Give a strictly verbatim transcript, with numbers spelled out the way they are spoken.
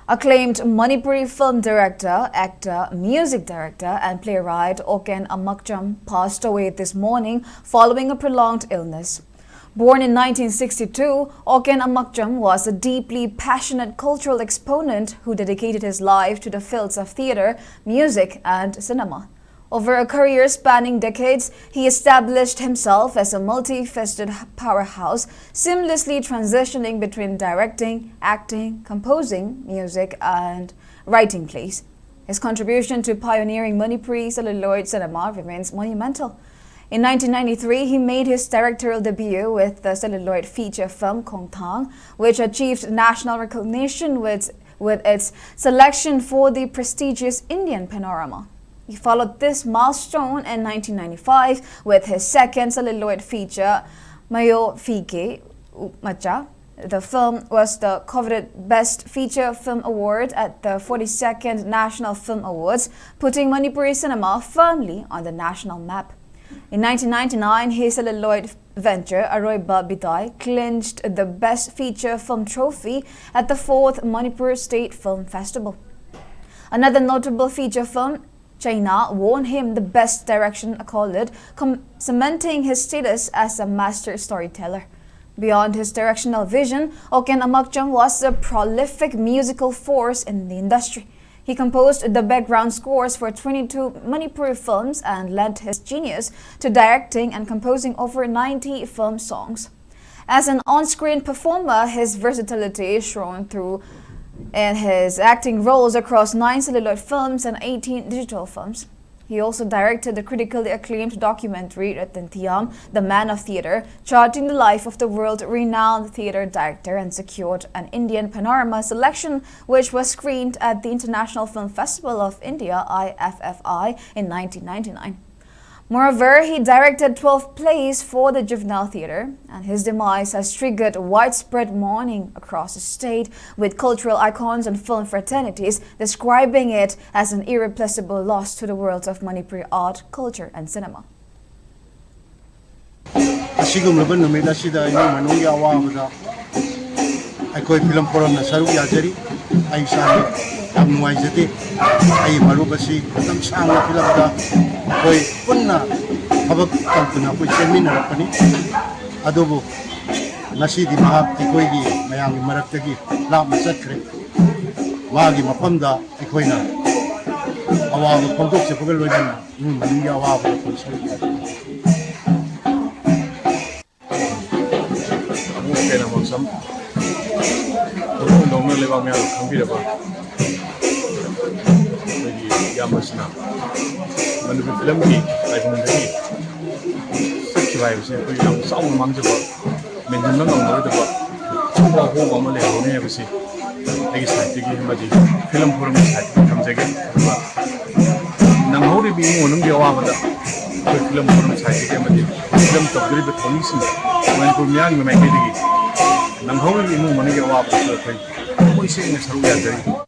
Acclaimed Manipuri film director, actor, music director, and playwright Oken Amakcham passed away this morning following a prolonged illness. Born in nineteen sixty-two, Oken Amakcham was a deeply passionate cultural exponent who dedicated his life to the fields of theatre, music, and cinema. Over a career spanning decades, he established himself as a multifaceted powerhouse, seamlessly transitioning between directing, acting, composing music, and writing plays. His contribution to pioneering Manipuri celluloid cinema remains monumental. In nineteen ninety-three, he made his directorial debut with the celluloid feature film Khongthang, which achieved national recognition with, with its selection for the prestigious Indian Panorama. He followed this milestone in nineteen ninety-five with his second celluloid feature, Mayo Fike Macha. The film was the coveted Best Feature Film Award at the forty-second National Film Awards, putting Manipuri cinema firmly on the national map. In nineteen ninety-nine, his celluloid venture, Aroiba Bidai, clinched the Best Feature Film Trophy at the fourth Manipur State Film Festival. Another notable feature film, China, won him the Best Direction accolade, com- cementing his status as a master storyteller. Beyond his directional vision, Oken Amakcham was a prolific musical force in the industry. He composed the background scores for twenty-two Manipuri films and lent his genius to directing and composing over ninety film songs. As an on-screen performer, his versatility is shown through in his acting roles across nine celluloid films and eighteen digital films. He also directed the critically acclaimed documentary Ratan Thiam, The Man of Theatre, charting the life of the world-renowned theatre director, and secured an Indian Panorama selection, which was screened at the International Film Festival of India, I F F I, in nineteen ninety-nine. Moreover, he directed twelve plays for the Juvenile Theatre, and his demise has triggered widespread mourning across the state, with cultural icons and film fraternities describing it as an irreplaceable loss to the world of Manipuri art, culture, and cinema. ꯑꯁꯤꯒꯨꯝꯂꯕ ꯅꯨꯃꯤꯠ ꯑꯁꯤꯗ ꯏꯃꯨꯡ ꯃꯅꯨꯡꯒꯤ ꯑꯋꯥꯕꯗ ꯑꯩꯈꯣꯏ film ꯐꯣꯔꯝꯅ ꯁꯔꯨꯛ ꯌꯥꯖꯔꯤ꯫ ꯑꯩ ꯏꯁꯥꯃꯛ ꯌꯥꯝ ꯅꯨꯡꯉꯥꯏꯖꯗꯦ꯫ ꯑꯩ ꯃꯔꯨꯞ ꯑꯁꯤ ꯃꯇꯝ ꯁꯥꯡꯅ ꯐꯤꯂꯝꯗ ꯑꯩꯈꯣꯏ ꯄꯨꯟꯅ ꯊꯕꯛ ꯇꯧꯗꯨꯅ ꯑꯩꯈꯣꯏ ꯆꯦꯟꯃꯤꯟꯅꯔꯛꯄꯅꯤ꯫ ꯑꯗꯨꯕꯨ ꯉꯁꯤꯗꯤ ꯃꯍꯥꯛ ꯑꯩꯈꯣꯏꯒꯤ ꯃꯌꯥꯝꯒꯤ ꯃꯔꯛꯇꯒꯤ ꯂꯥꯞꯅ ꯆꯠꯈ꯭ꯔꯦ꯫ ꯃꯥꯒꯤ ꯃꯐꯝꯗ ꯑꯩꯈꯣꯏꯅ ꯑꯋꯥꯕ ꯐꯣꯡꯗꯣꯛꯆꯕꯒ ꯂꯣꯏꯅꯅ ꯏꯃꯨꯡ ꯃꯅꯨꯡꯒꯤ ꯑꯋꯥꯕꯗ ꯑꯩꯈꯣꯏ ꯁꯔꯨꯛ ꯌꯥꯏ꯫ ꯑꯃꯨꯛ ꯍꯦꯟꯅ ꯃꯣꯁꯝ ꯍꯧꯗꯣꯡꯗꯧꯅ ꯂꯩꯕꯥꯛ ꯃꯌꯥꯝꯅ ꯈꯪꯕꯤꯔꯕ ꯑꯩꯈꯣꯏꯒꯤ ꯏꯌꯥꯝꯕꯁꯤꯅ ꯃꯅꯤꯄꯨꯔ ꯐꯤꯂꯝꯒꯤ ꯂꯥꯏꯕꯨꯡꯗꯒꯤ ꯆꯠꯈꯤꯕ ꯍꯥꯏꯕꯁꯦ ꯑꯩꯈꯣꯏ ꯌꯥꯝ ꯆꯥꯎꯅ ꯃꯥꯡꯖꯕ, ꯃꯦꯟꯁꯤꯟꯕ ꯉꯝꯂꯔꯣꯏꯗꯕ ꯑꯆꯧꯕ ꯑꯍꯣꯡꯕ ꯑꯃ ꯂꯩꯍꯧꯔꯅꯤ ꯍꯥꯏꯕꯁꯤ ꯑꯩꯒꯤ ꯁꯥꯏꯠꯇꯒꯤ ꯑꯃꯗꯤ ꯐꯤꯂꯝ ꯐꯣꯔꯝꯒꯤ ꯁꯥꯏꯠꯇꯒꯤ ꯊꯝꯖꯒꯦ꯫ ꯑꯗꯨꯒ ꯅꯪꯍꯧꯔꯤꯕ ꯏꯃꯨꯡ ꯃꯅꯨꯡꯒꯤ ꯑꯋꯥꯕꯗ ꯑꯩꯈꯣꯏ ꯐꯤꯂꯝ ꯐꯣꯔꯝ ꯁꯥꯏꯠꯇꯒꯤ ꯑꯃꯗꯤ ꯐꯤꯂꯝ ꯇꯧꯖꯔꯤꯕ ꯊꯧꯃꯤꯁꯤꯡ, ꯃꯅꯤꯄꯨꯔ ꯃꯤꯌꯥꯝꯒꯤ ꯃꯥꯏꯀꯩꯗꯒꯤ ꯅꯪꯍꯧꯔꯤꯕ ꯏꯃꯨꯡ ꯃꯅꯨꯡꯒꯤ ꯑꯋꯥꯕꯗꯁꯨ ꯑꯩꯈꯣꯏ ꯊꯃꯣꯏ ꯁꯦꯡꯅ ꯁꯔꯨꯛ ꯌꯥꯖꯔꯤ꯫